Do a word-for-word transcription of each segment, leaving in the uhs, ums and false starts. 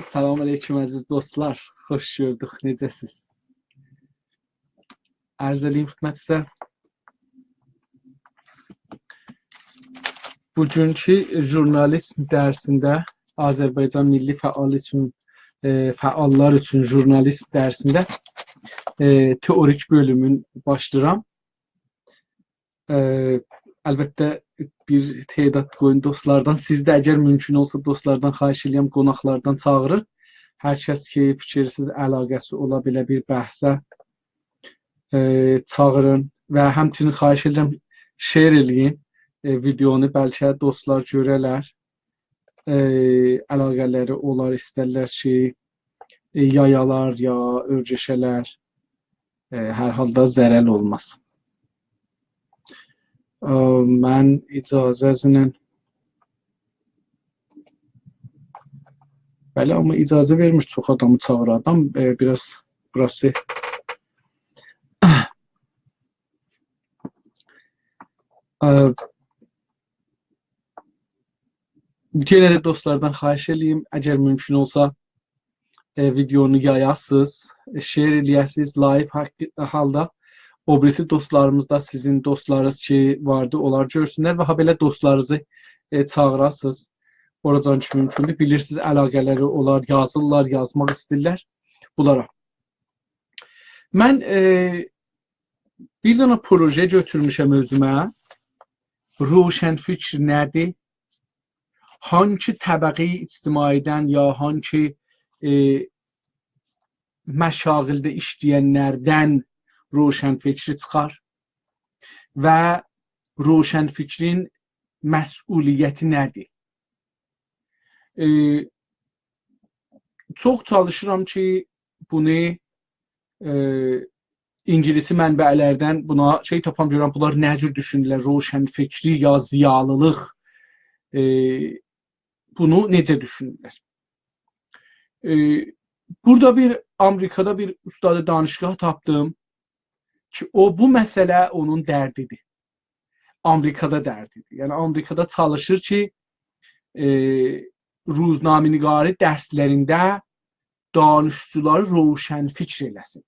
سلام علیکم، عزیز دوستلار. خوش گؤردوک. نئجه‌سیز؟ عرض ائله‌ییم خدمتینیزه. بوگونکو ژورنالیسم درسینده آذربایجان میللی فعال اوچون، ائ، فعاللار اوچون ژورنالیسم درسینده، ائ، تئوریک بؤلومون باشلاییرام. ائ، البته، بیر تعداد قویون دوستلاردان، سیز ده اگر مومکون اولسا دوستلاردان خواهش ائله‌یم، قوناقلاردان چاغیرین. هر کس کی فیکیرسیز، علاقه‌سی اولا بئله بیر بحثه، ائ، چاغیرین و همچنین خواهش ائدیرم، share ائله‌یین، ائ، ویدئونو، بلکه دوستلار گؤررلر، ائ، علاقه‌لری اولار، ایسترلر کی، ائ، یایالار یا اؤرگشه‌لر، ائ، هر حالدا ضرر اولماز. ائ، من اجازه‌نیزله، بلی، آمما اجازه وئرمیر چوخ آدامی چاغیرا. آدام، ائ، بیر آز بوراسی، ائ، یئنه ده دوستلاردان خواهش ائله‌ییم، اگر مومکون اولسا، ائ، ویدئونو یایاسینیز، ائ، share ائله‌یه‌سینیز، live حق-، حالدا. او بیریسی دوستلاریمیز دا، سیزین دوستلارینیز کی واردی، اونلار گؤرسونلر و هابئله دوستلارینیزی، ائ، چاغیراسینیز. اوراجان کی مومکوندور. بیلیرسینیز، علاقه‌لری اولار، یازیرلار، یازماق ایسته‌ییرلر بونلارا. من، ائ، بیر دنه پروژه گؤتورموشم اؤزومه. روشنفکر نه‌دیر؟ هانسی طبقه‌ی اجتماعی‌دن یا هانسی، ائ، مشاغلده ایشله‌ینلردن روشنفکری چیخار و روشنفکرین مسئولیتی نه‌دیر؟ ائ، چوخ چالیشیرام کی، بونو، ائ، اینگیلیسی منبع‌لردن بونا شئی تاپام، گؤرم بونلار نه جور دوشونورلر، روشنفکری یا ضیالیلیق، ائ، بونو نئجه دوشونورلر. ائ، بورادا بیر آمریکادا بیر استاد دانشگاه تاپدیم کی، او، بو مسئله اونون دردیدیر. آمریکادا دردیدیر. یعنی آمریکادا چالیشیر کی، ائ، روزنامه‌نگاری درسلرینده دانشجولاری روشنفکر ائله‌سین.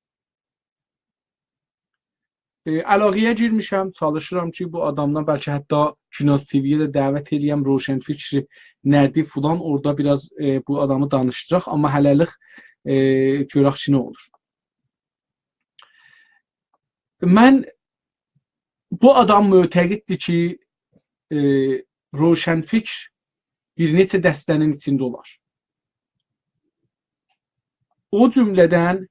ائ، علاقه‌یه گیرمیشم، چالیشیرام کی، بو آدامدان بلکه حتی گوناز تی‌وی‌یه ده دعوت ائله‌یم، روشنفکر نه‌دیر فلان، اورادا بیر آز، ائ، بو آدامی دانیشدیراق، آمما هله‌لیک، ائ، گؤرک کی، نه اولور. من، بو آدام معتقددیر کی، ائ، روشنفکر بیر نئچه دسته‌نین ایچینده اولار. او جمله‌دن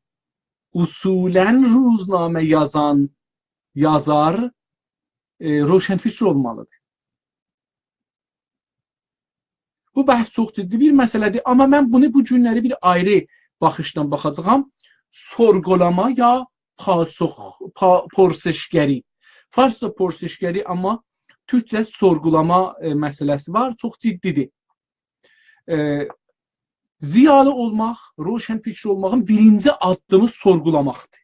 اصولاً روزنامه یازان یازار، ائ، روشنفکر اولمالیدیر. بو بحث چوخ جدی بیر مسئله‌دیر، آمما من بونو بو گونلری بیر آیری باخیشدان باخاجاغام. سورغولاما یا پاسخ، پا-، پرسشگری. فارسجا پرسشگری، آمما تورکجه سورغولاما، ائ، مسئله‌سی وار، چوخ جدی‌دیر. ائ، ضیالی اولماق، روشنفکر اولماغین بیرینجی آددیمی سورغولاماقدیر.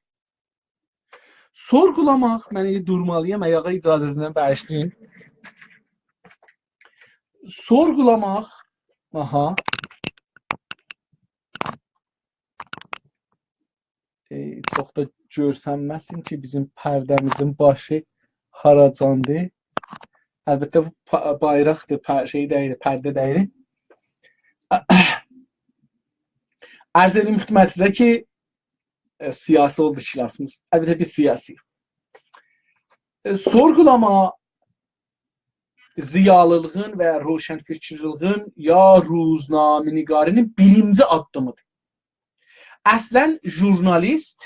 سورغولاماق، من ایندی دورمالی‌یام، آیاغا اجازه‌نیزله باغیشلایین. سورغولاماق، آها. ائ، چوخ دا گؤرسنمه‌سین کی، بیزیم پرده‌میزین باشی هاراجاندیر. البته، بو پا-، بایراقدیر، پر-، شئی دئییل، پرده دئییل. عرض ائدیم خدمتینیزه کی، ائ، سیاسی اولدو کلاسیمیز. البته، بیز سیاسی‌ییک. ائ، سورغولاما ضیالیلیغین و روشنفکرلیگین یا روزنامه‌نگاری‌نین بیرینجی آددیمیدیر. اصلاً، ژورنالیست،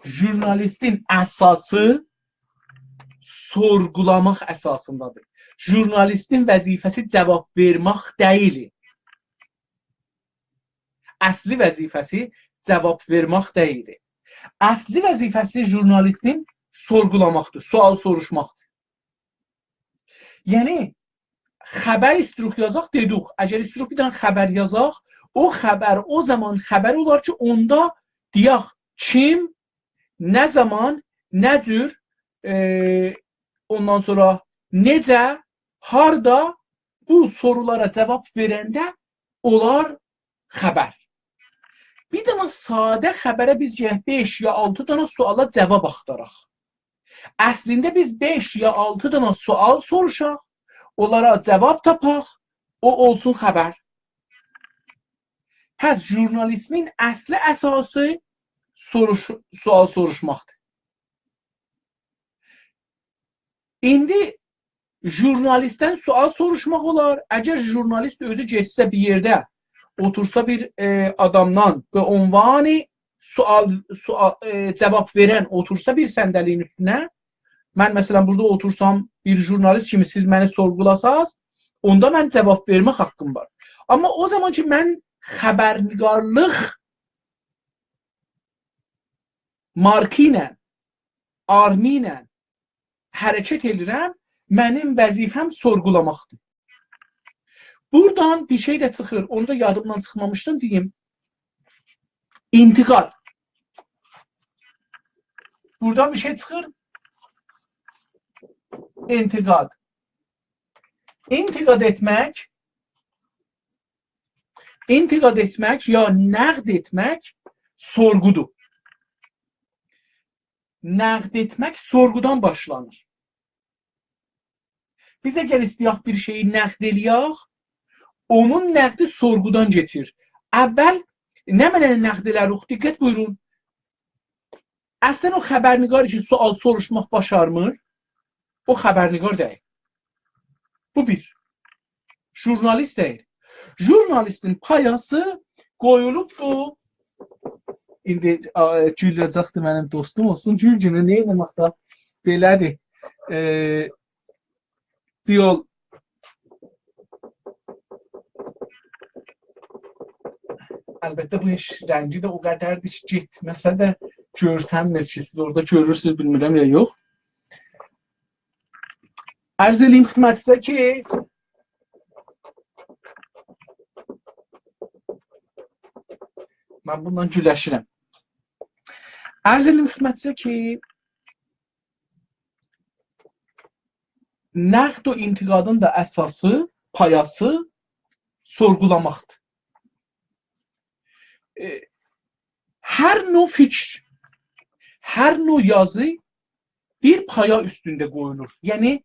ژورنالیستین اساسی سورغولاماق اساسیندادیر. ژورنالیستین وظیفه‌سی جواب وئرمک دئییل. اصلی وظیفه‌سی جواب وئرمک دئییل. اصلی وظیفه‌سی ژورنالیستین سورغولاماقدیر، سؤال سوروشماقدیر. یعنی، خبر ایستیروخ یازاق، دئدوخ. اگر ایستیروخ بیر دنه خبر یازاق، او خبر او زامان خبر اولار کی، اوندا دئیک، کیم نه زامان، نه جور، ائ، اوندان سونرا نئجه، هاردا، بو سورولارا جواب وئرنده اولار خبر. بیر دنه ساده خبره بیز گرک بئش یا آلتی دنه سؤالا جواب آختاراق. اصلینده بیز بئش یا آلتی دنه سؤال سوروشاق، اونلارا جواب تاپاق، او اولسون خبر. پس ژورنالیزمین اصلی اساسی سوروش-، سؤال سوروشماقدیر. ایندی ژورنالیستدن سؤال سوروشماق اولار. اگر ژورنالیست اؤزو گئتسه بیر یئرده، اوتورسا بیر، ائ، آدامدان به عنوان سؤال، سؤال، ائ، جواب وئرن اوتورسا بیر صندلی‌نین اوستونه، من، مثلا، بورادا اوتورسام، بیر ژورنالیست کیمی سیز منی سورغولاساز، اوندا من جواب وئرمک حاققیم وار. آمما او زامان کی، من خبرنگارلیق مارکی ایله، آرمی ایله حرکت ائدیرم، منیم وظیفه‌م سورغولاماقدیر. بورادان بیر شئی ده چیخیر، اونو دا یادیمدان چیخمامیشدی دئییم. انتقاد. بورادان بیر شئی چیخیر. انتقاد. انتقاد ائتمک، انتقاد ائتمک یا نقد ائتمک سورغودور. نقد ائتمک سورغودان باشلانیر. بیز اگر ایسته‌یک بیر شئیی نقد ائله‌یک، اونون نقدی سورغودان کئچیر. اول نمنه‌نی نقد ائله‌ریک؟ دقت بویورون. اصلا او خبرنگار کی، سؤال سوروشماق باشارمیر، او خبرنگار دئییل. بو بیر. ژورنالیست دئییل. ژورنالیستین پایاسی قویولوبدور. ایندی، آ، گوله‌جکدیر منیم دوستوم اولسون. گول گونه نه ائتمک ده بئله‌دیر. ائ، بیر یول. البته، بو هئچ رنگی ده او قدردیر کی، گئتمه‌سه ده گؤرسنمیر کی، سیز اورادا گؤرورسونوز، بیلمیرم یا یوخ. عرض ائله‌ییم خدمتینیزه کی، من بونونلا گولشیرم. عرض ائله‌ییم خدمتینیزه کی، نقد و انتقادین دا اساسی، پایاسی سورغولاماقدیر. ائ، هر نوع فیکیر، هر نوع یازی بیر پایا اوستونده قویولور. یعنی،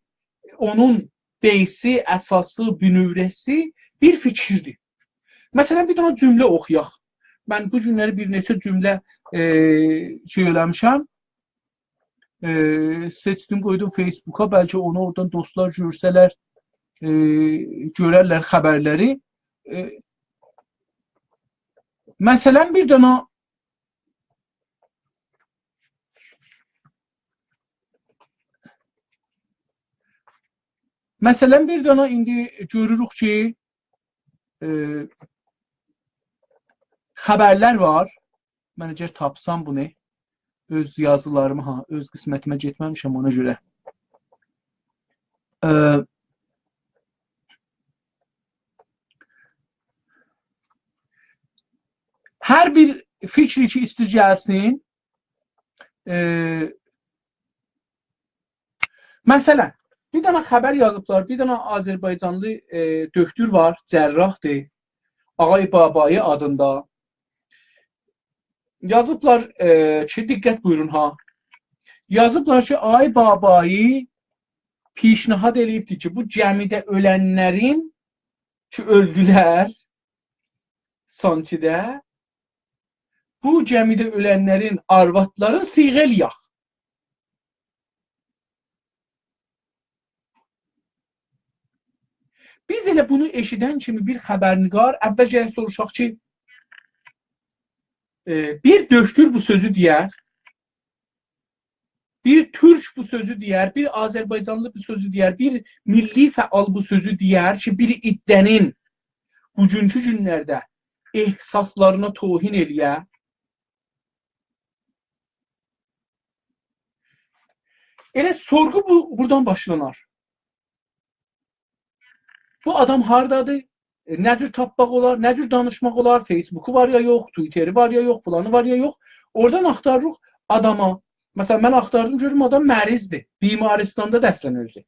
اونون بیسی، اساسی، بونؤوره‌سی بیر فیکیردیر. مثلا، بیر دنه جمله اوخویاق. من بو گونلری بیر نئچه جمله، ائ، شئی ائله‌میشم. ائ، سئچدیم، قویدوم فیسبوکا، بلکه اونو اورادان دوستلار گؤرسه‌لر، ائ، گؤررلر خبرلری. ائ، مثلا، بیر دنه، مثلا، بیر دنه ایندی گؤروروک کی، ائ، خبرلر وار. من اگر تاپسام بونو، اؤز یازیلاریمی، ها، اؤز قسمتیمه گئتمه‌میشم اونا گؤره. ائ، هر بیر فیکری کی، ایستیر گلسین، ائ، مثلا، بیر دنه خبر یازیبلار، بیر دنه آذربایجانلی، ائ، دؤکتور وار، جراحدیر، آقای بابایی آدیندا. یازیبلار، ائ، کی، دقت بویورون ها. یازیبلار کی، آقای بابایی پیشنهاد ائله‌ییبدیر کی، بو گمیده اؤلنلرین کی، اؤلدولر سانچیده، بو گمیده اؤلنلرین آروادلارین صیغه ائله‌یک. بیز ائله بونو ائشیدن کیمی بیر خبرنگار اول گرک سوروشاق کی، ائ، بیر دؤکتور بو سؤزو دئیر، بیر تورک بو سؤزو دئیر، بیر آذربایجانلی بو سؤزو دئیر، بیر میللی فعال بو سؤزو دئیر کی، بیر عده‌نین بوگونکو گونلرده احساسلارینا توهین ائله‌یه. ائله سورغو بو، بورادان باشلانار. بو آدام هاردادیر؟ ائ، نه جور تاپماق اولار؟ نه جور دانیشماق اولار؟ فیسبوکو وار یا یوخ؟ توییتری وار یا یوخ؟ فلانی وار یا یوخ؟ اورادان آختاریریق. آداما. مثلا، من آختاردیم، گؤردوم آدام مریضدیر. بیمارستاندا دا اصلا اؤزو.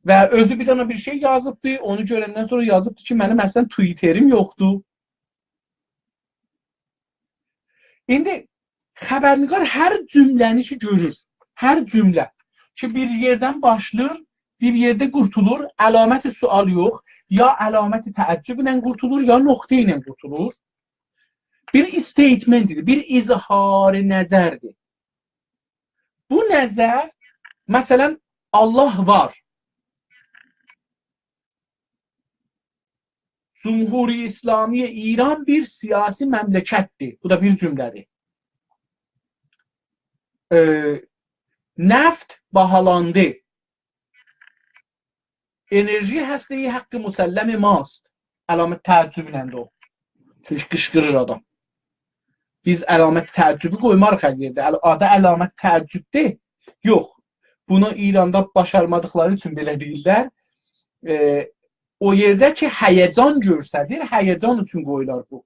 و اؤزو بیر دنه بیر شئی یازیبدی، اونو گؤرندن سونرا یازیبدی کی، منیم اصلا توییتریم یوخدور. ایندی خبرنگار هر جمله‌نی کی گؤرور، هر جمله کی بیر یئردن باشلاییر، بیر یئرده قورتولور، علامت سؤال یوخ، یا علامت تعجب ایله قورتولور، یا نقطه ایله قورتولور. بیر statement ایدی، بیر اظهار نظردیر. بو نظر، مثلا، الله وار. جمهوری اسلامی ایران بیر سیاسی مملکتدیر. بو دا بیر جمله‌دیر. ائ، نفت باهالاندی. انرژی هسته‌ای حق مسلم ماست. علامت تعجب ایله ده او. چونکی قیشقیریر آدام. بیز علامت تعجبی قویماریق هر یئرده. عل-، آدی علامت تعجبدیر. یوخ. بونو ایراندا باشارمادیقلاری اوچون بئله دئییرلر. ائ، او یئرده کی هیجان گؤستریر، هیجان اوچون قویولار بو.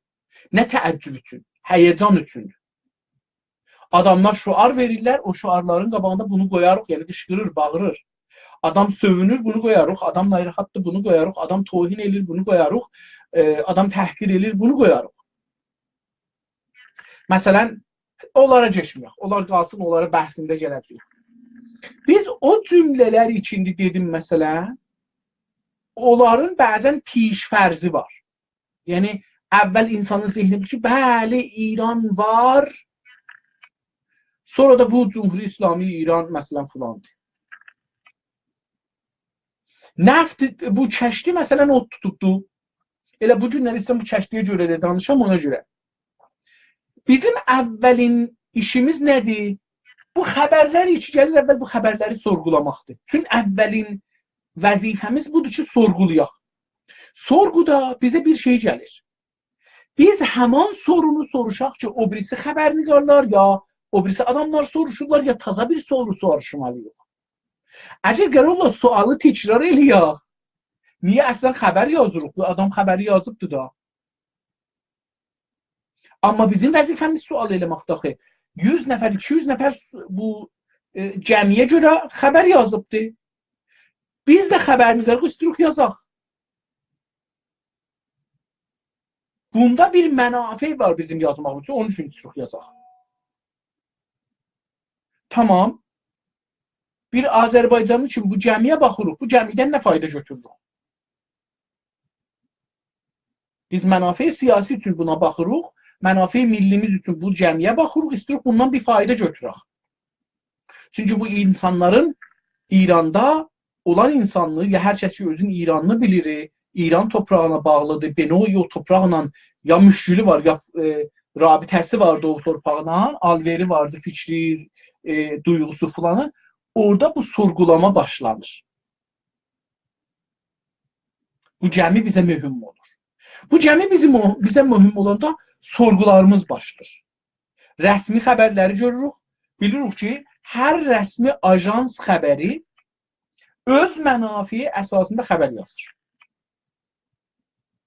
نه تعجب اوچون؟ هیجان اوچون. آداملار شعار وئریرلر، او شعارلارین قاباغیندا بونو قویاریق، یعنی قیشقیریر، باغیریر. آدام سؤیونور، بونو قویاریق، آدام ناراحتدیر، بونو قویاریق، آدام توهین ائله‌ییر، بونو قویاریق، ائ، آدام تحقیر ائله‌ییر، بونو قویاریق. مثلا، اونلارا کئچمه‌یک، اونلار قالسین، اونلارا بحثینده گله‌جه‌ییک. بیز او جمله‌لر ایچینده دئدیم، مثلا، اونلارین بعضا پیش‌فرضی وار. یعنی، اول اینسانین ذهنی بیلیر کی، بلی، ایران وار. سونرا دا بو جمهوری اسلامی ایران، مثلا، فلاندیر. نفت، بو کشتی، مثلا، اود توتوبدو. ائله بو گونلر ایسته‌ییرم بو کشتی‌یه گؤره ده دانیشام، اونا گؤره. بیزیم اولین ایشیمیز نه‌دیر؟ بو خبرلر کی گلیر، اول بو خبرلری سورغولاماقدیر. چون اولین وظیفه‌میز بودور کی، سورغولایاق. سورغودا بیزه بیر شئی گلیر. بیز همان سورونو سوروشاق کی، او بیریسی خبرنگارلار یا او بیریسی آداملار سوروشورلار، یا تازا بیر سورو سوروشمالی‌ییق. اگر قرار اولا سؤالی تکرار ائله‌یک، نییه اصلا خبر یازیریق؟ بو آدام خبری یازیبدی دا. آمما بیزیم وظیفه‌میز سؤال ائله‌مکدیر آخی. یوز نفر، ایکی یوز نفر س-، بو، ائ، گمی‌یه گؤره خبر یازیبدی. بیز ده خبرنگارلیق ایستیروخ یازاق. بوندا بیر منافع وار بیزیم یازماغیمیز اوچون، اونون اوچون ایستیروخ یازاق. تامام. بیر آذربایجانلی اوچون بو گمی‌یه باخیریق. بو گمی‌دن نه فایدا گؤتوروروک؟ بیز منافع سیاسی اوچون بونا باخیریق، منافع میللی‌میز اوچون بو گمی‌یه باخیریق، ایستیریک بوندان بیر فایدا گؤتورک. چونکی بو اینسانلارین ایراندا اولان اینسانلیغی، یا هر کس کی اؤزون ایرانلی بیلیر، ایران توپراغینا باغلیدیر، بنوعی او توپراقلا یا مشکلی وار، یا، ائ، رابطه‌سی واردی او توپراقلا، آلوئری واردی، فیکری، ائ، دویغوسو فلانی، اورادا بو سورغولاما باشلانیر. بو گمی بیزه مهم اولور. بو گمی بیزیم او-، بیزه مهم اولاندا سورغولاریمیز باشلاییر. رسمی خبرلری گؤروروک، بیلیریک کی، هر رسمی آژانس خبری اؤز منافعی اساسیندا خبر یازیر.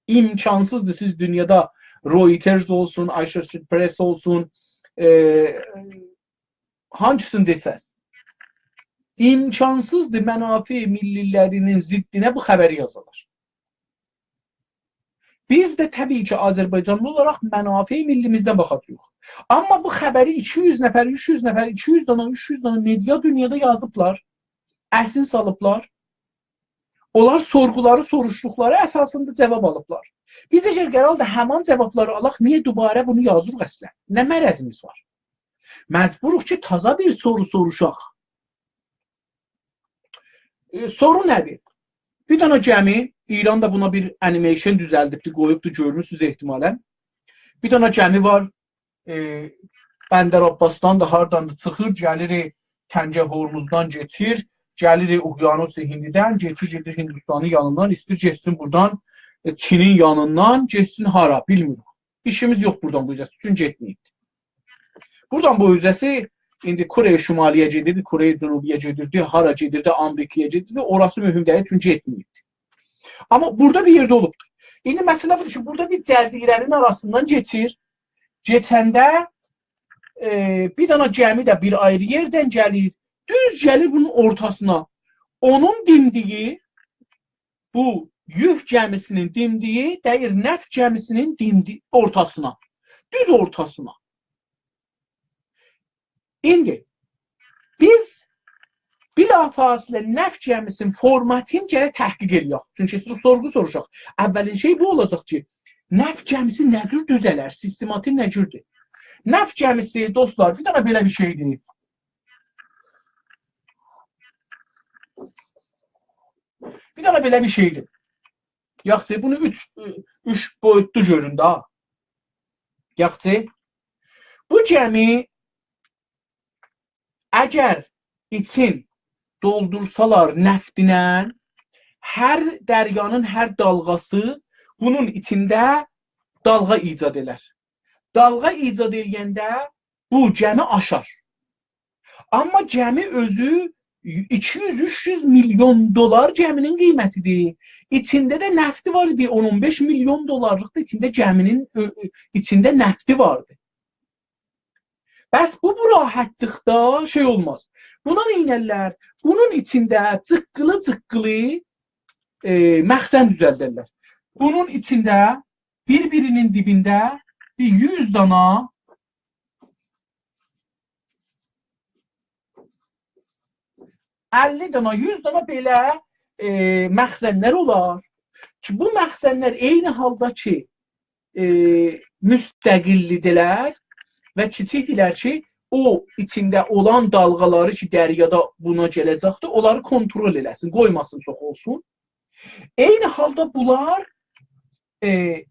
امکانسیزدیر سیز دونیادا رویترز اولسون، آسوشیئتد پرس اولسون، ائ، هانسینی دئسز، امکانسیزدیر منافع میللی‌لرینین ضدینه بو خبری یازالار. بیز ده طبیعی کی، آذربایجانلی اولاراق منافع میللی‌میزدن باخاجاغیق. آمما بو خبری ایکی یوز نفر، اوچ یوز نفر، ایکی یوز دانا، اوچ یوز دانا مئدیا دونیادا یازیبلار، اسین سالیبلار. اونلار سورغولاری سوروشدوقلاری اساسیندا جاواب آلیبلار. بیز اگر قراردی همان جاوابلاری آلاق، نییه دوباره بونو یازیریق اصلا؟ نه مرضیمیز وار؟ مجبوروق کی، تازا بیر سورو سوروشاق. ائ، سورو نه‌دیر؟ بیر دنه گمی، ایران دا بونا بیر انیمیشن دوزلدیبدی، قویوبدو، گؤرموسونوز احتمالا. بیر دنه گمی وار، ائ، بندر عباسدان دا هاردان دا چیخیر، گلیر تنگه هرمزدان کئچیر، گلیر اقیانوس هندی‌دن، کئچیر گئدیر هندوستانین یانیندان، ایسته‌ییر گئتسین بورادان، ائ، چینین یانیندان، گئتسین هارا، بیلمیریک. ایشیمیز یوخ بورادان بو حوزه‌سی اوچون گئتمه‌ییب. بورادان بو حوزه‌سی ایندی کره شمالی‌یه گئدیردی، کره جنوبی‌یه گئدیردی، هارا گئدیردی، آمریکایا گئدیردی، اوراسی مهم دئییل، چونکی گئتمه‌ییبدی. آمما بورادا بیر یئرده اولوبدو. ایندی مسئله بودور کی، بورادا بیر جزیره‌نین آراسیندان کئچیر، کئچنده، ائ، بیر دنه گمی ده بیر آیری یئردن گلیر. دوز گلیر بونون اورتاسینا. اونون دیمدیگی، بو یوک گمی‌سینین دیمدیگی دَییر نفت گمی‌سینین دیمدی-، اورتاسینا. دوز اورتاسینا. ایندی بیز بلافاصله نفت گمی‌سینین فورماتینی گرک تحقیق ائله‌یک. چونکی سور-، سورغو سوروشاق. اولین شئی بو اولاجاق کی، نفت گمی‌سی نه جور دوزه‌لر، سیستماتیک نه جوردور؟ نفت گمی‌سی، دوستلار، بیر دنه بئله بیر شئیدیر. بیر دنه بئله بیر شئیدیر. یاخشی، بونو اوچ، اوچ بویوتلو گؤرون ده. یاخشی. بو گمی اگر ایچین دولدورسالار نفتینن، هر دریانین هر دالغاسی بونون ایچینده دالغا ایجاد ائلر. دالغا ایجاد ائله‌ینده بو گمی آشار. آمما گمی اؤزو ایکی یوز، اوچ یوز میلیون دلار گمی‌نین قیمتیدیر. ایچینده ده نفتی وار، بیر اون اون بئش میلیون دلارلیق دا ایچینده گمی‌نین اؤ-، اؤ-، ایچینده نفتی واردی. بس بو، بو راحتلیقدا شئی اولماز. بونا نئینرلر؟ بونون ایچینده جیققیلی-جیققیلی، ائ، مخزن دوزلدرلر. بونون ایچینده بیر-بیرینین دیبینده بیر یوز دانا، اللی دانا، یوز دانا بئله، ائ، مخزنلر اولار کی، بو مخزنلر عینی حالدا کی، ائ، مستقل‌دیرلر و کیچیک‌دیرلر کی، او ایچینده اولان دالغالاری کی، دریادا بونا گله‌جکدیر، اونلاری کنترل ائله‌سین، قویماسین چوخ اولسون. عینی حالدا بونلار، ائ،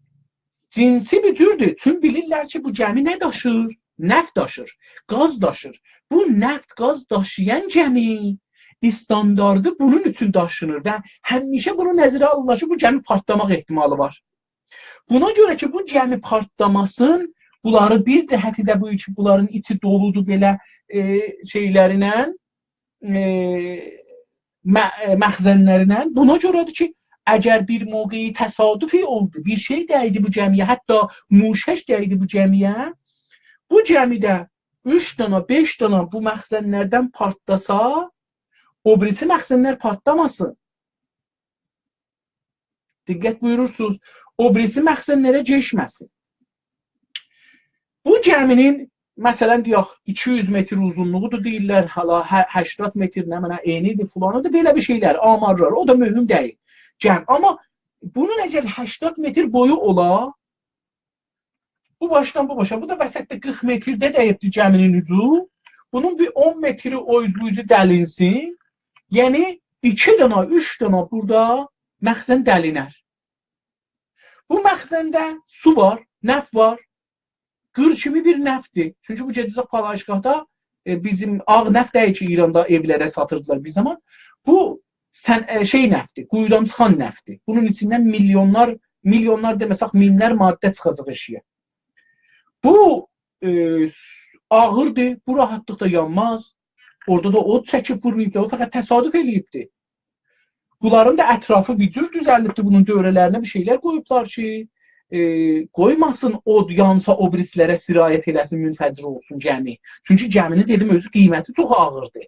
جنسی بیر جوردور. چون بیلیرلر کی، بو گمی نه داشیر؟ نفت داشیر، گاز داشیر. بو نفت، گاز داشییان گمی استانداردی بونون اوچون داشینیر و همیشه بونو نظره آلیرلار کی، بو گمی پارتلاماق احتمالی وار. بونا گؤره کی، بو گمی پارتلاماسین، بونلاری بیر جهتی ده بو کی، بونلارین ایچی دولودور بئله، ائ، شئیلرینن، ائ، م-، ائ، مخزنلرینن. بونا گؤره‌دیر کی، اگر بیر موقعی تصادفی اولدو، بیر شئی دَیدی بو گمی‌یه، حتی موشک دَیدی بو گمی‌یه، بو گمی‌ده اوچ دانا، بئش دانا بو مخزنلردن پارتلاسا، او بیریسی مخزنلر پارتلاماسین. دقت بویورورسونوز، او بیریسی مخزنلره کئچمه‌سین. بو گمی‌نین، مثلا، دئیک، ایکی یوز متر اوزونلوغودور، دئییرلر، حالا هه-، هشتاد متر، نمنه، انی‌دیر، فلانی‌دیر، بئله بیر شئیلر، آمارلار، او دا مهم دئییل. گم-، آمما بونون اگر هشتاد متر بویو اولا، بو باشدان بو باشا، بو دا وسطده قیرخ مترده دَییبدیر گمی‌نین اوجو. بونون بیر اون متری او اوز بو اوزو دلینسین. یعنی، ایکی دانا، اوچ دانا بورادا مخزن دلینر. بو مخزنده سو وار، نفت وار. قیر کیمی بیر نفتدیر. چونکی بو گئده‌جک پالایشگاهدا، ائ، بیزیم آغ نفت دئییل کی، ایراندا ائولره ساتیردیلار بیر زامان. بو سن-، ائ، شئی نفتدیر، قویودان چیخان نفتدیر. بونون ایچیندن میلیونلار، میلیونلار دئمه‌سک، مینلر ماده چیخاجاق ائشیگه. بو، ائ، س-، آغیردیر، بو راحتلیقدا یانماز. اورادا دا اود چکیب وورماییبدی، او فقط تصادف ائله‌ییبدی. بونلارین دا اطرافی بیر جور دوزه‌لیبدی، بونون دؤوره‌لرینه بیر شئیلر قویوبلار کی، ائ، قویماسین اود یانسا او بیریسی‌لره سرایت ائله‌سین، منفجر اولسون گمی. چونکی گمی‌نین، دئدیم، اؤزو قیمتی چوخ آغیردی.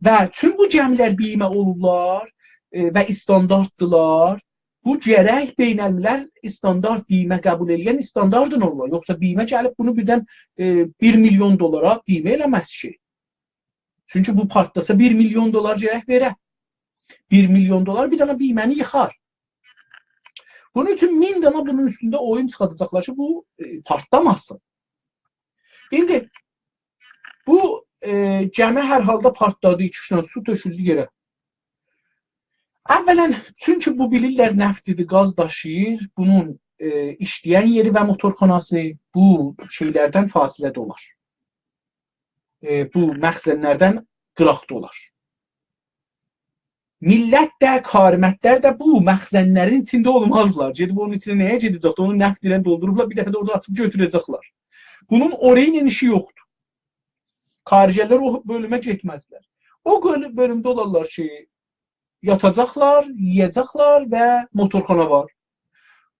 و چون بو گمی‌لر بیمه اولورلار، ائ، و استاندارددیلار، بو گرک بین‌الملل استاندارد، بیمه قبول ائله‌ین استانداردین اولورلار. یوخسا بیمه گلیب بونو بیردن، ائ، بیر میلیون دلارا بیمه ائله‌مز کی. چونکی بو پارتلاسا بیر میلیون دلار گرک وئره. بیر میلیون دلار بیر دنه بیمه‌نی ییخار. بونون اوچون مین دنه بونون اوستونده اویون چیخارداجاقلار کی، بو، ائ، پارتلاماسین. ایندی بو، ائ، گمی هر حالدا پارتلادی، ایکی-اوچ دنه سو تؤکولدو یئره. اولا، چونکی بو بیلیرلر نفتدیر، گاز داشیییر، بونون، ائ، ایشله‌ین یئری و موتورخاناسی بو شئیلردن فاصله‌ده اولار. ائ، بو مخزنلردن قیراقدا اولار. میللت ده، کارمندلر ده بو مخزنلرین ایچینده اولمازلار. گئدیب اونون ایچینه نه‌یه گئده‌جکدیر؟ اونو نفت ایله دولدوروبلار، بیر دفعه ده اورادا آچیب گؤتوره‌جکلر. بونون اوراینان ایشی یوخدور. خارجی‌لر او بؤلومه گئتمزلر. او بؤل-، بؤلومده اولارلار کی، یاتاجاقلار، یئیه‌جکلر و موتورخانا وار.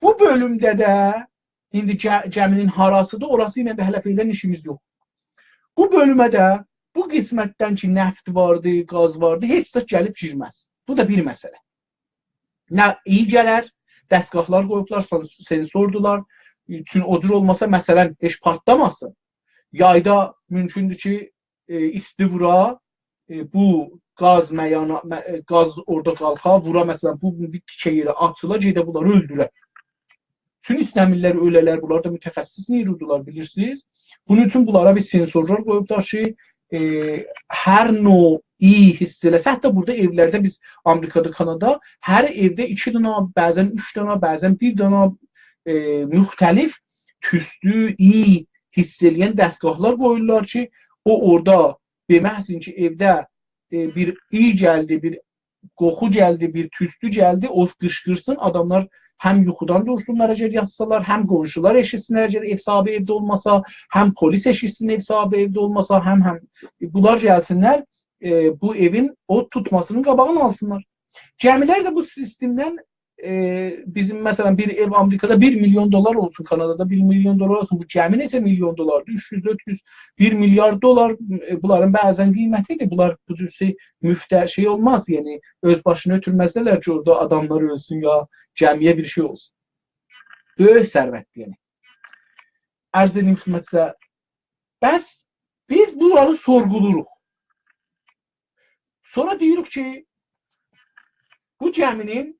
بو بؤلومده ده ایندی گه-، گمی‌نین هاراسیدیر، اوراسی ایله ده هله فعلاً ایشیمیز یوخ. بو بؤلومه ده، بو قسمتدن کی، نفت واردی، گاز واردی، هئچ زاد گلیب گیرمز. بو دا بیر مسئله. نه ایی گلر، دستگاهلار قویوبلار، سن-، سنسوردولار. چون او جور اولماسا، مثلاً، هئچ پارتلاماسین. یایدا مومکوندور کی، ائ، ایستی وورا، ائ، بو گاز میانا، مه-، ائ، گاز اورادا قالخا، وورا، مثلاً، بو بیر تیکه یئره آچیلا، گئده بونلاری اؤلدوره. چون ایسته‌میرلر اؤله‌لر، بونلار دا متخصص نیرودولار، بیلیرسینیز. بونون اوچون بونلارا بیر سنسورلار قویوبلار کی، ائ، هر نوع ایی حس ائله‌سه، حتی بورادا ائولرده بیز آمریکادا، کانادا، هر ائوده ایکی دنه، بعضاً اوچ دنه، بعضاً بیر دنه، ائ، مختلف توستو، ایی حس ائله‌ین دستگاهلار قویورلار کی، او اورادا دئمه‌سین کی، ائوده، ائ، بیر ایی گلدی، بیر قوخو گلدی، بیر توستو گلدی، او قیشقیرسین، آداملار هم یوخودان دورسونلار اگر یاتسالار، هم قونشولار ائشیتسینلر اگر ائو صاحیبی ائوده اولماسا، هم پلیس ائشیتسین ائو صاحیبی ائوده اولماسا، هم، هم، ائ، بونلار گلسینلر، ائ، بو ائوین اود توتماسینین قاباغینی آلسینلار. گمی‌لر ده بو سیستمدن، ائ، بیزیم، مثلاً، بیر ائو آمریکادا بیر میلیون دلار اولسون، کانادادا بیر میلیون دلار اولسون، بو گمی نئچه میلیون دلاردیر؟ اوچ یوز، دؤرد یوز، بیر میلیارد دلار، ائ، بونلارین بعضاً قیمتیدیر. بونلار بو جور شئی مفته شئی اولماز، یعنی اؤز باشینا اؤتورمزلر کی، اورادا آداملار اؤلسون یا گمی‌یه بیر شئی اولسون. بؤیوک ثروتدیر، یعنی. عرض ائدیم خدمتینیزه، بس بیز بونلاری سورغولوروق. سونرا دئییریک کی، بو گمی‌نین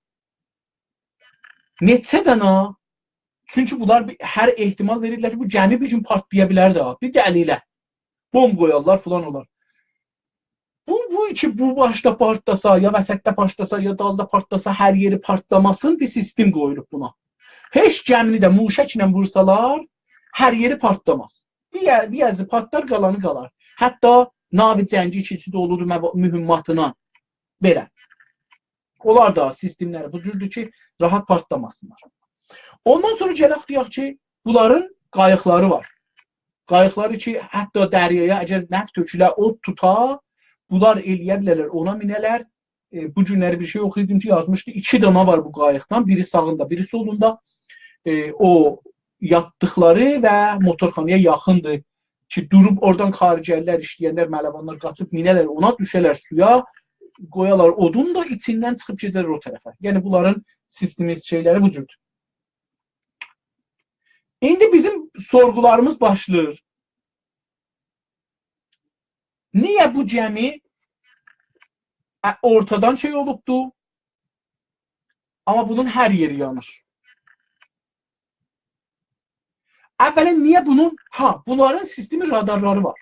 نئچه دنه، چونکی بونلار بیر، هر احتمال وئریرلر کی، بو گمی بیر گون پارتلایا بیلر ده، بیر دلیله. بمب قویارلار، فلان اولار. بو، بو کی، بو باشدا پارتلاسا، یا وسطده پارتلاسا، یا دالدا پارتلاسا، هر یئری پارتلاماسین، بیر سیستم قویولوب بونا. هئچ گمینی ده موشکله وورسالار، هر یئری پارتلاماز. بیر یئر، بیر یئری پارتلار، قالانی قالار. حتی ناو جنگی کی، ایچی دولودور موا-، مهماتینا بئله. اونلار دا سیستملری بو جوردور کی، راحت پارتلاماسینلار. اوندان سونرا گلک دئیک کی، بونلارین قاییقلاری وار. قاییقلاری کی، حتی دریایا اگر نفت تؤکوله، اود توتا، بونلار ائلیه بیلرلر، اونا مینه‌لر. ائ، بو گونلری بیر شئی اوخویوردوم کی، یازمیشدی، ایکی دانا وار بو قاییقدان، بیری ساغیندا، بیری سولوندا. ائ، او یاتدیقلاری و موتورخانایا یاخیندیر کی، دوروب اورادان خارجه‌لی‌لر، ایشله‌ینلر، ملوانلار قاچیب مینه‌لر اونا، دوشه‌لر سویا، قویالار اودون دا، ایچیندن چیخیب گئدر او طرفه. یعنی، بونلارین سیستمی، شئیلری بو جوردور. ایندی بیزیم سورغولاریمیز باشلاییر. نییه بو گمی، ا، اورتادان شئی اولوبدو، آمما بونون هر یئری یانیر؟ اولاً، نییه بونون، ها، بونلارین سیستمی رادارلاری وار.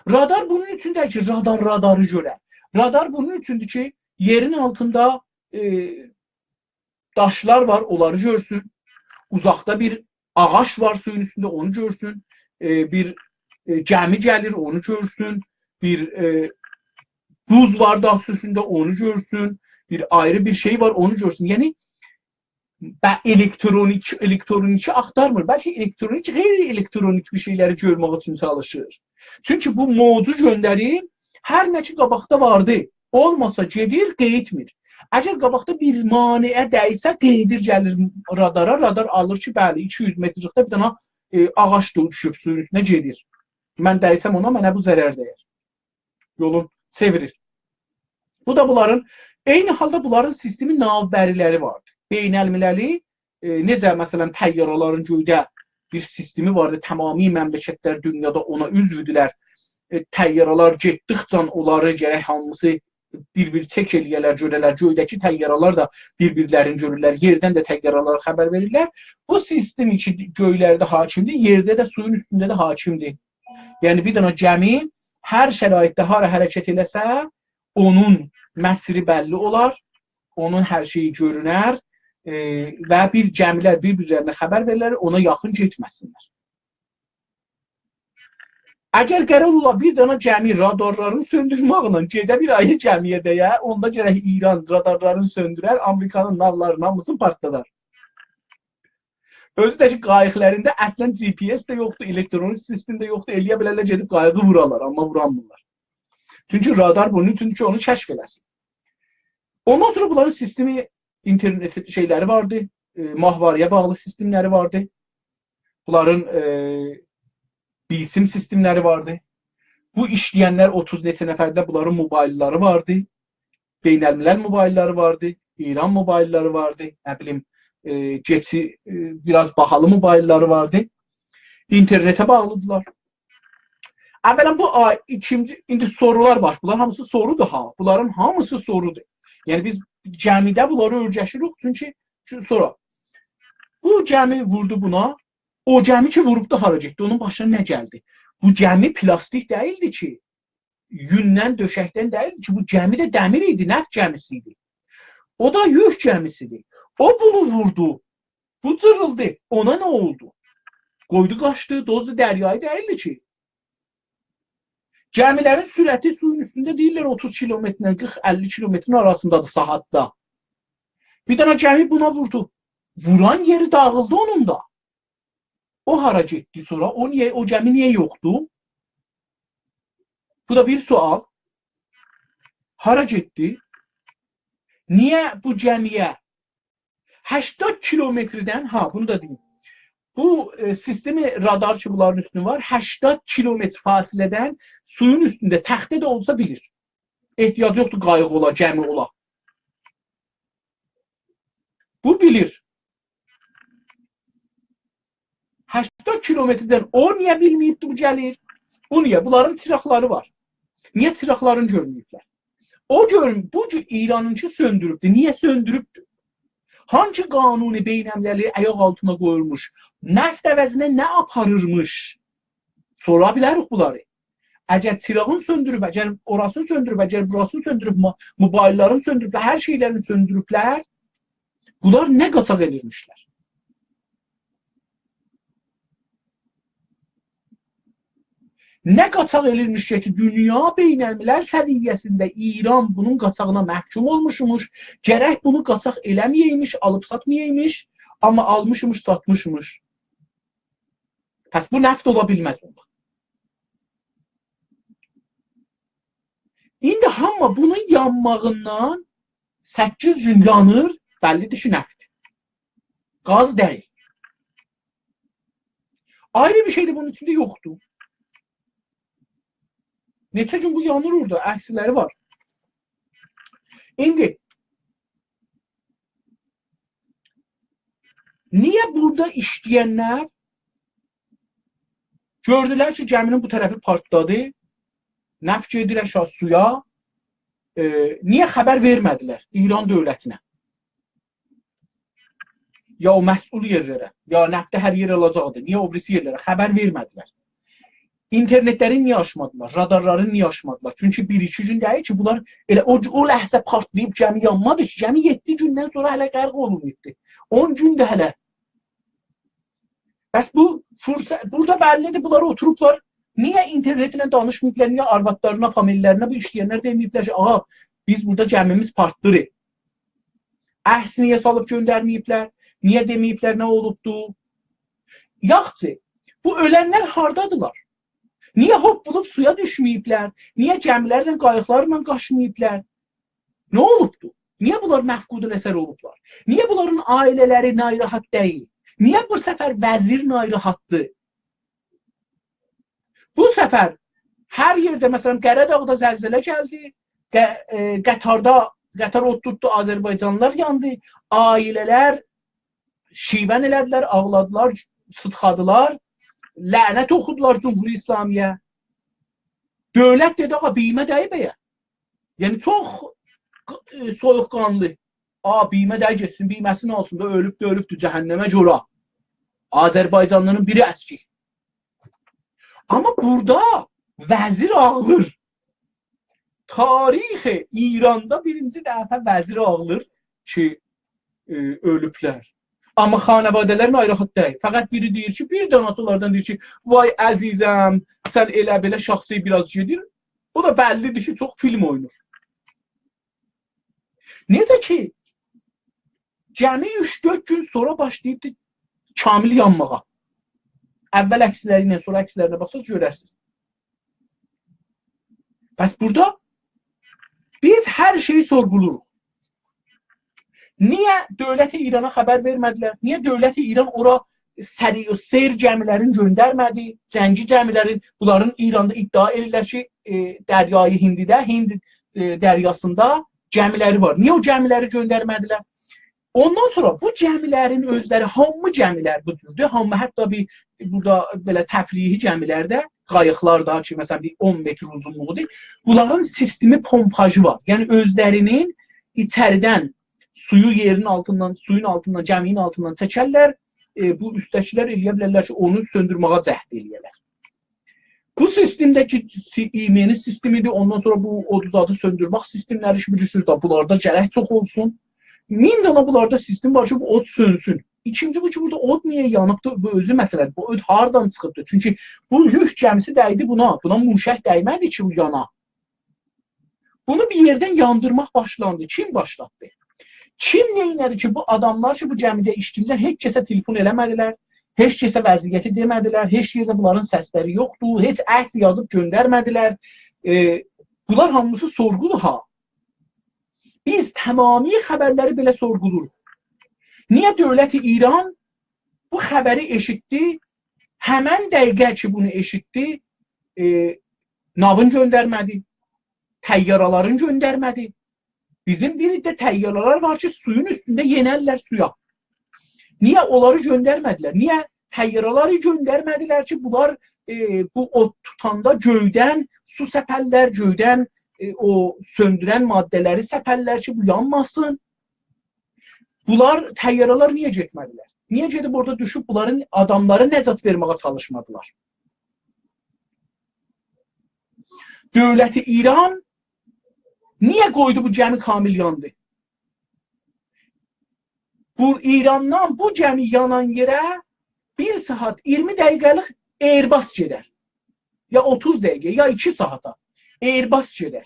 رادار بونون اوچون دئییل کی، رادار راداری گؤره. رادار بونون اوچوندور کی، یئرین آلتیندا، ائ، داشلار وار، اونلاری گؤرسون. اوزاقدا بیر آغاج وار سویون اوستونده، اونو گؤرسون. ائ، بیر، ائ، گمی گلیر، اونو گؤرسون. بیر، ائ، بوز وار داش اوستونده، اونو گؤرسون. بیر آیری بیر شئی وار، اونو گؤرسون. یعنی، به-، الکترونیک، الکترونیکی آختارمیر. بلکه الکترونیک، غیر الکترونیک بیر شئیلری گؤرمک اوچون چالیشیر. چونکی بو موجو گؤندریر، هر نه کی قاباقدا واردی، اولماسا گئدیر، قاییتمیر. اگر قاباقدا بیر مانعه دیسه، قاییدیر، گلیر رادارا، رادار آلیر کی، بلی، ایکی یوز مترلیکده بیر دنه، ائ، آغاج دو-، دوشوب سویون اوستونه گئدیر. من دیسم اونا، منه بو ضرر دیر. یولون چئویریر. بو دا بونلارین، عینی حالدا بونلارین سیستمی ناوبری‌لری واردیر. بین‌المللی، ائ، نئجه، مثلاً، طیاره‌لرین گؤیده بیر سیستمی واردی، تمامی مملکتلر دونیادا اونا عضودولر. ائ، طیاره‌لر گئتدیکجه اونلاری گرک هامیسی بیر-بیر چک ائله‌یه‌لر، گؤره‌لر، گؤیده‌کی طیاره‌لر ده بیر-بیرلرینی گؤرورلر، یئردن ده طیاره‌لر خبر وئریرلر. بو سیستم کی، گؤیلرده حاکمدیر، یئرده ده، سویون اوستونده ده حاکمدیر. یعنی، بیر دنه گمی هر شرایطده هارا حرکت ائله‌سه، اونون مسیری بللی اولار، اونون هر شئیی گؤرونر، ائ، و بیر گمی‌لر بیر-بیرلرینه خبر وئریرلر، اونا یاخین گئتمه‌سینلر. اگر قرار اولا بیر دنه گمی رادارلارین سؤندورمکله گئده بیر آیری گمی‌یه دَیه، اوندا گرک ایران رادارلارینی سؤندورر، آمریکانین ناولارینین هامیسینی پارتلادار. اؤزو ده کی، قاییقلاریندا اصلاً جی پی اس ده یوخدور، الکترونیک سیستم ده یوخدور، ائلیه بیلرلر گئدیب قاییغی وورالار، آمما وورانمیرلار. چونکی رادار بونون اوچوندور کی، اونو کشف ائله‌سین. اوندان سونرا بونلارین سیستمی، اینترنت شئیلری واردی، ائ، ماهواری‌یه باغلی سیستملری واردی. بونلارین، ائ، بیلسیم سیستملری واردی. بو ایشله‌ینلر اوتوز نئچه نفرده بونلارین موبایللاری واردی. بین‌الملل موبایللاری واردی، ایران موبایللاری واردی، نه بیلیم، ائ، کئچی، ائ، بیر آز باهالی موبایللاری واردی. اینترنته باغلیدیرلار. اولاً بو آی، ایکینجی، ایندی سورولار وار. بونلار هامیسی سورودور ها. بونلارین هامیسی سورودور. یعنی بیز گمیده بونلاری اؤرگشیریک، چونکی، چونکی سورا. بو گمی ووردو بونا، او گمی کی ووروبدو، هارا گئتدی؟ اونون باشینا نه گلدی؟ بو گمی پلاستیک دئییلدی کی، یوندن، دؤشکدن دئییلدی کی، بو گمی ده دمیر ایدی، نفت گمیسی ایدی. او دا یوک گمیسی ایدی. او بونو ووردو، بو جیریلدی، اونا نه اولدو؟ قویدو قاچدی، دوزدو، دریایی دئییلدی کی. گمیلرین سرعتی سویون اوستونده دئییرلر اوتوز کیلومترله قیرخ، اللی کیلومترین آراسیندادیر ساعاتدا. بیر دنه گمی بونا ووردو. ووران یئری داغیلدی اونون دا. او هارا گئتدی سونرا؟ او نییه، او گمی نییه یوخدور؟ بو دا بیر سؤال. هارا گئتدی؟ نییه بو گمی‌یه هشتاد کیلومتردن، ها، بونو دا دئییم. بو، ائ، سیستم رادار کی، بونلارین اوستونده وار، هشتاد کیلومتر فاصله‌دن سویون اوستونده تخته ده اولسا بیلیر. احتیاجی یوخدور قاییق اولا، گمی اولا. بو بیلیر. هشتاد کیلومتردن او نییه بیلمه‌ییبدی بو گلیر؟ بو نییه؟ بونلارین چیراقلاری وار. نییه چیراقلارینی گؤرمه‌ییبلر؟ او گؤرم-، بو گون ایرانینکی سؤندوروبدو. نییه سؤندوروبدو؟ هانسی قانون بین‌المللی آیاق آلتینا قویورموش؟ نفت عوضینه نه آپاریرمیش؟ سورا بیلریک بونلاری. اگر چیراغین سؤندوروب، اگر اوراسینی سؤندوروب، اگر بوراسینی سؤندوروب، مو-، موبایللارین سؤندوروب، هر شئیلرین سؤندوروبلر، بونلار نه قاچاق ائدیرمیشلر؟ نه قاچاق ائدیرمیش کی، دونیا بین‌الملل سویه‌سینده ایران بونون قاچاغینا محکوم اولموشموش، گرک بونو قاچاق ائله‌مه‌یه‌یمیش، آلیب ساتمایایمیش، آمما آلمیشمیش، ساتمیشمیش. پس بو نفت اولا بیلمز اوندا. ایندی هامی بونون یانماغیندان سککیز گون یانیر، بللی‌دیر کی، نفت. گاز دئییل. آیری بیر شئی ده بونون ایچینده یوخدور. نئچه گون بو یانیر اورادا، عکسلری وار. ایندی نییه بورادا ایشله‌ینلر گؤردولر کی، گمی‌نین بو طرفی پارتلادی، نفت گئدیر آشاغی سویا، ائ، نییه خبر وئرمه‌دیلر ایران دؤولتینه؟ یا او مسئول یئرلره، یا نفتی هر یئر آلاجاقدی، نییه او بیریسی یئرلره خبر وئرمه‌دیلر؟ اینترنتلری نییه آچمادیلار؟ رادارلاری نییه آچمادیلار؟ چونکی بیر-ایکی گون دئییل کی، بونلار ائله او، او لحظه پارتلاییب گمی یانمادی کی، گمی یئددی گوندن سونرا هله غرق اولونوبدو. اون گون ده هله. پس بو فرصت، بورادا بللی‌دیر، بونلار اوتوروبلار. نییه اینترنتله دانیشماییبلار، نییه آروادلارینا، فامیللرینه بو ایشله‌ینلر دئمه‌ییبلر کی، «آغا، بیز بورادا گمیمیز پارتلیر»؟ عکس نییه سالیب گؤندرمه‌ییبلر؟ نییه دئمه‌ییبلر نه اولوبدو؟ یاخشی، بو اؤلنلر هاردادیلار؟ نییه هوپپولوب سویا دوشمه‌ییبلر؟ نییه گمیلرله، قاییقلارلا قاچماییبلار؟ نه اولوبدو؟ نییه بونلار مفقودال‌اثر اولوبلار؟ نییه بونلارین عائله‌لری ناراحت دئییل؟ نییه بو سفر وزیر ناراحتدیر؟ بو سفر هر یئرده، مثلا، قره‌داغدا زلزله گلدی، ق-، ائ، قطردا، قطر اود توتدو، آذربایجانلیلار یاندی، عائله‌لر شیون ائله‌دیلر، آغلادیلار، سیتخادیلار، لعنت اوخودولار جمهوری اسلامی‌یه. دؤولت دئدی: «آغا، بیمه دَییب ائیه.» یعنی، چوخ، ائ، سویوق‌قانلی. «آ، بیمه دَییب گئتسین، بیمه‌سینی آلسین دا، اؤلوبدو، اؤلوبدو، جهنمه گؤره.» آذربایجانلی‌نین بیری اسکیک. آمما بورادا وزیر آغلیر. تاریخ ایراندا بیرینجی دفعه وزیر آغلیر کی، ائ، اؤلوبلر. آمما خانواده‌لر ناراحت دئییل. فقط بیری دئییر کی، بیر دنه‌سی اونلاردان دئییر کی، «وای عزیزم، سن ائله بئله»، شاخسی بیر آز گئدیر. او دا بللی‌دیر کی، چوخ فیلم اوینایر. نئجه کی، گمی اوچ-دؤرد گون سونرا باشلاییبدی کامل یانماغا. اول عکسلری ایله، سونرا عکسلرینه باخساز گؤررسینیز. پس بورادا بیز هر شئیی سورغولوروق. نییه دؤولت ایرانا خبر وئرمه‌دیلر؟ نییه دؤولت ایران اورا سریع السیر گمی‌لرین گؤندرمه‌دی، جنگی گمی‌لرین، بونلارین ایراندا ادعا ائدیرلر کی، ائ، دریای هندی‌ده، هند، ائ، دریاسیندا گمی‌لری وار. نییه او گمی‌لری گؤندرمه‌دیلر؟ اوندان سونرا بو گمی‌لرین اؤزلری، هامی گمی‌لر بو جوردور. هامی، حتی بیر بورادا بئله تفریحی گمی‌لر ده، قاییقلار دا کی، مثلا، بیر اون متر اوزونلوغودور. بونلارین سیستمی پمپاژی وار. یعنی اؤزلرینین ایچریدن سویو یئرین آلتیندان، سویون آلتیندان، گمی‌نین آلتیندان چکرلر، ائ، بو اوستده‌کیلر ائلیه بیلرلر کی، اونو سؤندورمه‌یه جهد ائلیه‌لر. بو سیستم ده کی، سی-، ایمه‌نین سیستمی‌دیر. اوندان سونرا بو اود زادی سؤندورمک سیستم‌لری کی، بیلیرسینیز ده، بونلاردا گرک چوخ اولسون. مین دانا بونلاردا سیستم وار کی، بو اود سؤنسون. ایکینجی بو کی، بورادا اود نییه یانیبدیر؟ بو اؤزو مسئله‌دیر. بو اود هاردان چیخیبدیر؟ چونکی بو یوک گمی‌سی دَیدی بونا. بونا موشک دَیمه‌دی کی، بو یانا. بونو بیر یئردن یاندیرماق باشلاندی. کیم باشلاتدی؟ کیم نئینه‌دی کی، بو آداملار کی، بو گمی‌ده ایشله‌ییرلر، هئچ کسه تلفن ائله‌مه‌دیلر، هئچ کسه وضعیتی دئمه‌دیلر، هئچ یئرده بونلارین سسلری یوخدور، هئچ عکس یازیب گؤندرمه‌دیلر. ائ، بونلار هامیسی سورغودور ها. بیز تمامی خبرلری بئله سورغولوروق. نییه دولت ایران بو خبری ائشیتدی، همن دقیقه کی، بونو ائشیتدی، ائ، ناوین گؤندرمه‌دی، طیاره‌لرین گؤندرمه‌دی؟ بیزیم بیر عده طیاره‌لر وار کی، سویون اوستونده یئنرلر سویا. نییه اونلاری گؤندرمه‌دیلر؟ نییه طیاره‌لری گؤندرمه‌دیلر کی، بونلار، ائ، بو اود توتاندا گؤیدن سو سپرلر، گؤیدن، ائ، او سؤندورن ماده‌لری سپرلر کی، بو یانماسین؟ بونلار، طیاره‌لر نییه گئتمه‌دیلر؟ نییه گئدیب اورادا دوشوب بونلارین آداملاری نجات وئرمه‌یه چالیشمادیلار؟ دولت ایران نییه قویدو بو گمی کامل یاندی؟ بو ایراندان بو گمی یانان یئره بیر ساعات اییرمی دقیقه‌لیک Airbus گئدر. یا اوتوز دقیقه، یا ایکی ساعاتا Airbus گئدر.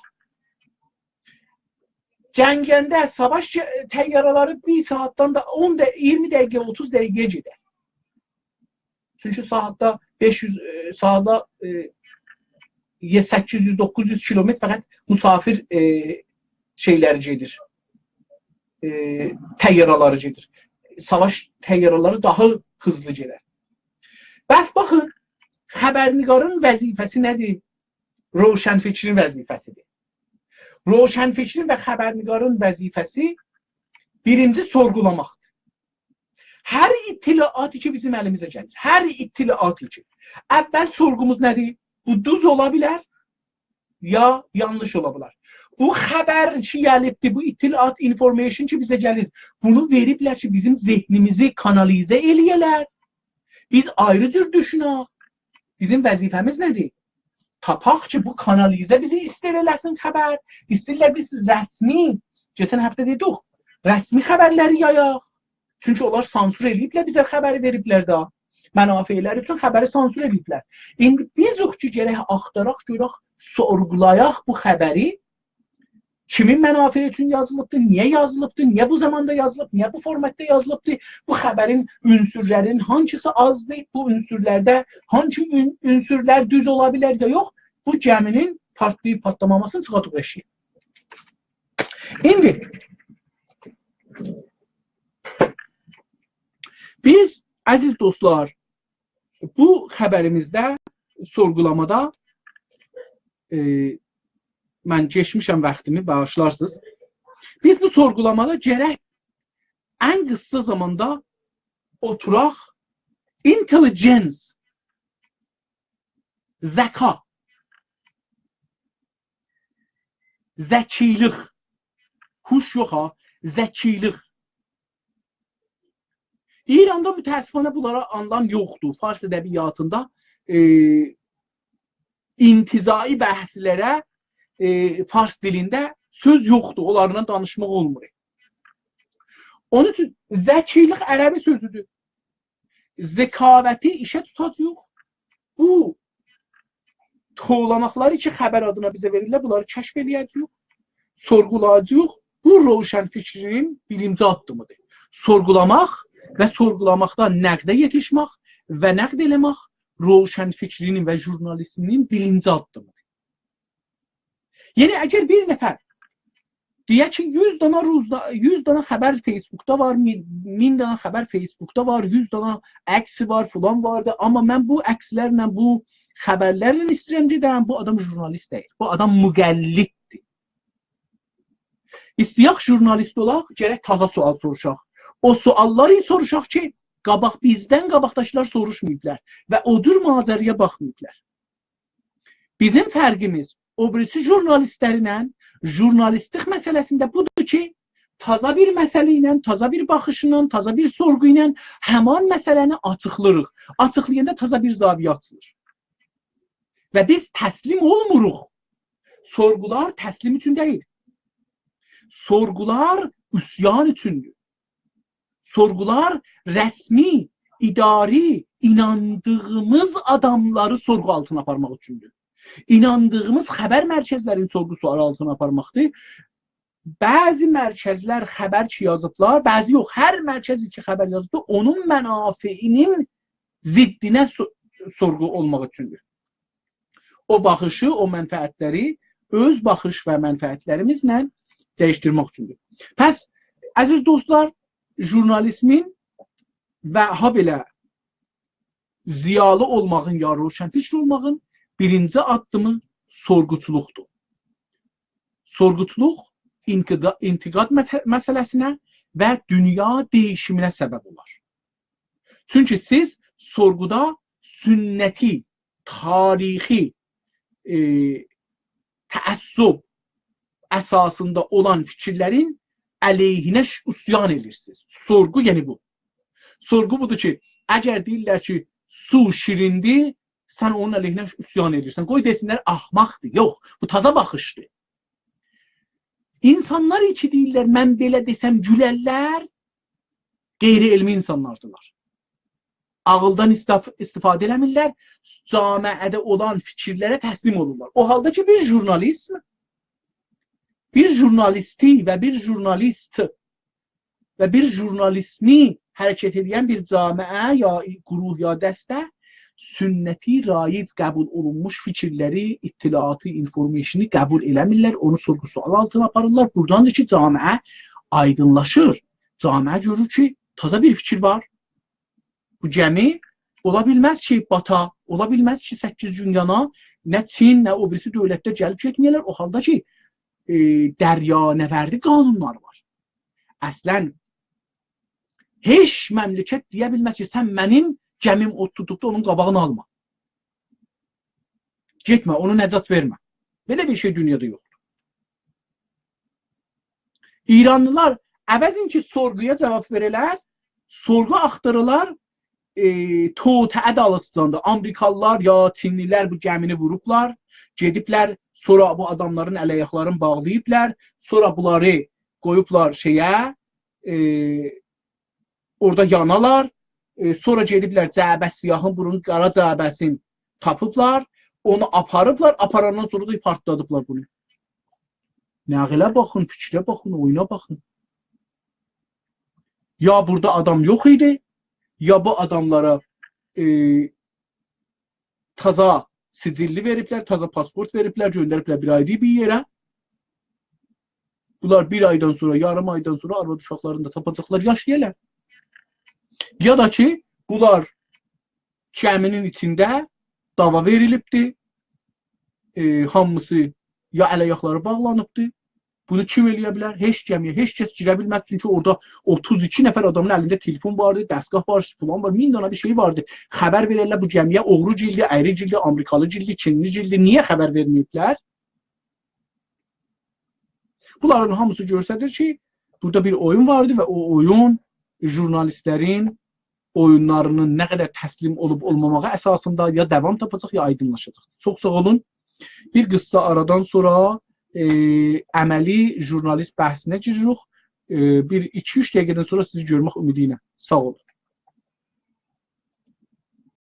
جنگنده ساواش گ-، طیاره‌لری بیر ساعاتدان دا اون دقیقه، اییرمی دقیقه، اوتوز دقیقه گئدر. چونکی ساعاتدا بئش یوز، ائ، ساعاتا، ائ، یه سککیز یوز، دوققوز یوز کیلومتر فقط مسافر، ائ، شئیلری گئدیر. ائ، طیاره‌لری گئدیر. ساواش طیاره‌لری داها هیزلی گئدر. بس باخین، خبرنگارین وظیفه‌سی نه‌دیر؟ روشنفکرین وظیفه‌سی‌دیر. روشنفکرین و خبرنگارین وظیفه‌سی بیرینجی سورغولاماقدیر. هر اطلاعاتی کی، بیزیم الیمیزه گلیر، هر اطلاعاتی کی، اول سورغوموز نه‌دیر؟ بو دوز اولا بیلر، یا یانلیش اولا بیلر. بو خبر کی، گلیبدیر، بو اطلاعات، information کی، بیزه گلیر، بونو وئریبلر کی، بیزیم ذهنیمیزی کانالیزه ائلیه‌لر. بیز آیری جور دوشونک. بیزیم وظیفه‌میز نه‌دیر؟ تاپاق کی، بو کانالیزه بیزی ایستیر ائله‌سین خبر. ایستیرلر بیز رسمی، کئچن هفته دئدیک، رسمی خبرلری یایاق. چونکی اونلار سانسور ائله‌ییبلر، بیزه خبری وئریبلر ده. منافعلری اوچون خبری سانسور ائله‌ییبلر. ایندی بیزوخ کی، گرک آختاراق، گؤرک، سورغولایاق بو خبری. کیمین منافعی اوچون یازیلیبدی، نییه یازیلیبدی، نییه بو زاماندا یازیلیب، نییه بو فورماتدا یازیلیبدی، بو خبرین عنصرلرین هانسیسی آزدیر، بو عنصرلرده هانسی عن-، عنصرلر دوز اولا بیلر یا یوخ، بو گمی‌نین پارتلاییب پاتلاماماسینی چیخاردیق ائشییه. ایندی بیز، عزیز دوستلار، بو خبریمیزده، سورغولامادا، ائ، من کئچمیشم واختیمی، باغیشلارسینیز. بیز بو سورغولامادا گرک ان قیسا زاماندا اوتوراق، intelligence، ذکا، ذکی‌لیک، هوش یوخ ها، ذکی‌لیک. ایراندا متأسفانه بونلارا آنلام یوخدور. فارس ادبیاتیندا، ائ، انتزاعی بحثلره، ائ، فارس دیلینده سؤز یوخدور. اونلارلا دانیشماق اولمور. اونون اوچون ذکی‌لیک عربی سؤزودور. ذکاوتی ایشه توتاجاغیق. بو توولاماقلاری کی، خبر آدینا بیزه وئریرلر، بونلاری کشف ائله‌یه‌جه‌ییک، سورغولایاجاغیق. بو روشنفکرین بیرینجی آددیمی‌دیر. سورغولاماق و سورغولاماقدان نقده یئتیشمک و نقد ائله‌مک روشنفکرین و ژورنالیزمین بیرینجی آددیمی‌دیر. یعنی، اگر بیر نفر دئیه کی، یوز دانا روزنا-، یوز دانا خبر فیسبوکدا وار، مین، مین دانا خبر فیسبوکدا وار، یوز دانا عکسی وار، فلان واردی. آمما من بو عکسلرله، بو خبرلرله ایسته‌ییرم گئدم، بو آدام ژورنالیست دئییل. بو آدام مقلددیر. ایسته‌یک ژورنالیست اولاق، گرک تازا سؤال سوروشاق. او سؤاللاری سوروشاق کی، قاباق، بیزدن قاباقداکیلار سوروشماییبلار و او جور ماجرایا باخماییبلار. بیزیم فرقیمیز او بیریسی ژورنالیستلرله، ژورنالیستلیک مسئله‌سینده بودور کی، تازا بیر مسئله ایله، تازا بیر باخیشلا، تازا بیر سورغو ایله همان مسئله‌نی آچیقلاییریق. آچیقلایاندا تازا بیر زاویه آچیلیر. و بیز تسلیم اولموروق. سورغولار تسلیم اوچون دئییل. سورغولار عصیان اوچوندور. سورغولار رسمی، اداری، ایناندیغیمیز آداملاری سورغو آلتینا آپارماق اوچوندور. ایناندیغیمیز خبر مرکزلرین سورغو سؤال آلتینا آپارماقدیر. بعضی مرکزلر خبر کی یازیبلار، بعضی یوخ، هر مرکزی کی خبر یازیبدیر، اونون منافعینین ضدینه سو-، سورغو اولماق اوچوندور. او باخیشی، او منفعتلری اؤز باخیش و منفعتلریمیزله دییشدیرمک اوچوندور. پس، عزیز دوستلار، ژورنالیزمین و هابئله ضیالی اولماغین یا روشنفکر اولماغین بیرینجی آددیمی سورغوچولوقدور. سورغوچولوق انتقا-، انتقاد مت-، مسئله‌سینه و دونیا دییشیمینه سبب اولار. چونکی سیز سورغودا سنتی، تاریخی، ائ، تعصب اساسیندا اولان فیکیرلرین علیهینه ش-، عصیان ائدیرسینیز. سورغو، یعنی بو. سورغو بودور کی، اگر دئییرلر کی، سو شیریندیر، سن اونون علیهینه عصیان ائدیرسن. قوی دئسینلر، احمقدیر. یوخ، بو تازا باخیشدیر. اینسانلار کی دئییرلر، «من بئله دئسم گولرلر»، غیر علمی اینسانلاردیلار. عاغیلدان استف-، استفاده ائله‌میرلر، جامعه‌ده اولان فیکیرلره تسلیم اولورلار. او حالدا کی، بیر ژورنالیست، بیر ژورنالیستی و بیر ژورنالیست و بیر ژورنالیزمی حرکت ائدن بیر جامعه یا گروه یا دسته سنتی، رایج قبول اولونموش فیکیرلری، اطلاعاتی، اینفورمیشنی قبول ائله‌میرلر، اونو سورغو سؤال آلتینا آپاریرلار. بوراداندیر کی، جامعه آیدینلاشیر. جامعه گؤرور کی، تازا بیر فیکیر وار. بو گمی اولا بیلمز کی، باتا، اولا بیلمز کی، سککیز گون یانا، نه چین، نه او بیریسی دؤولتلر گلیب گئتمه‌یه‌لر، او حالدا کی، ائ، دریانوردی قانونلاری وار. اصلاً، هئچ مملکت دئیه بیلمز کی، سن منیم گمیم اود توتوبدور، اونون قاباغینی آلما. گئتمه، اونا نجات وئرمه. بئله بیر شئی دونیادا یوخدور. ایرانلیلار عوضین کی، سورغویا جاواب وئره‌لر، سورغو آختاریلار، ائ، توطئه دالیسیجاندا. آمریکالیلار یا چینلیلر بو گمینی ووروبلار، گئدیبلر، سونرا بو آداملارین ال-آیاقلارینی باغلاییبلار، سونرا بونلاری قویوبلار شئیه، ائ، اورادا یانالار. ائ، سونرا گئدیبلر جعبه سیاهین، بونون قارا جعبه‌سینی تاپیبلار، اونو آپاریبلار، آپاراندان سونرا دا پارتلادیبلار بونو. نقله باخین، فیکره باخین، اویونا باخین. یا بورادا آدام یوخ ایدی، یا بو آداملارا، ائ، تازا سجللی وئریبلر، تازا پاسپورت وئریبلر، گؤندریبلر بیر آیری بیر یئره. بونلار بیر آیدان سونرا، یاریم آیدان سونرا آرواد اوشاقلارینی دا تاپاجاقلار، یاشایالار. یا دا کی، بونلار گمینین ایچینده دعوا وئریلیبدی. ائ، هامیسی یا ال-آیاقلاری باغلانیبدی. بونو کیم ائلیه بیلر؟ هئچ گمیه هئچ کس گیره بیلمز، چونکی اورادا اوتوز ایکی نفر آدامین الینده تلفون واردی، دستگاه وار، فلان وار، مین دانا بیر شئی واردی. خبر وئررلر بو گمیه اوغروگیلدی، اریگیلدی، آمریکالیگیلدی، چینلیگیلدی. نییه خبر وئرمه‌ییبلر؟ بونلارین هامیسی گؤستریر کی، بورادا بیر اویون واردی و او اویون ژورنالیستلرین اویونلارینین نه قدر تسلیم اولوب اولماماغی اساسیندا یا داوام تاپاجاق، یا آیدینلاشاجاق. چوخ ساغ اولون. بیر قیسا آرادان سونرا، ائ، عملی ژورنالیست بحثینه گیریریک. ائ، بیر ایکی-اوچ دقیقه‌دن سونرا سیزی گؤرمک امیدی ایله. ساغ اولون.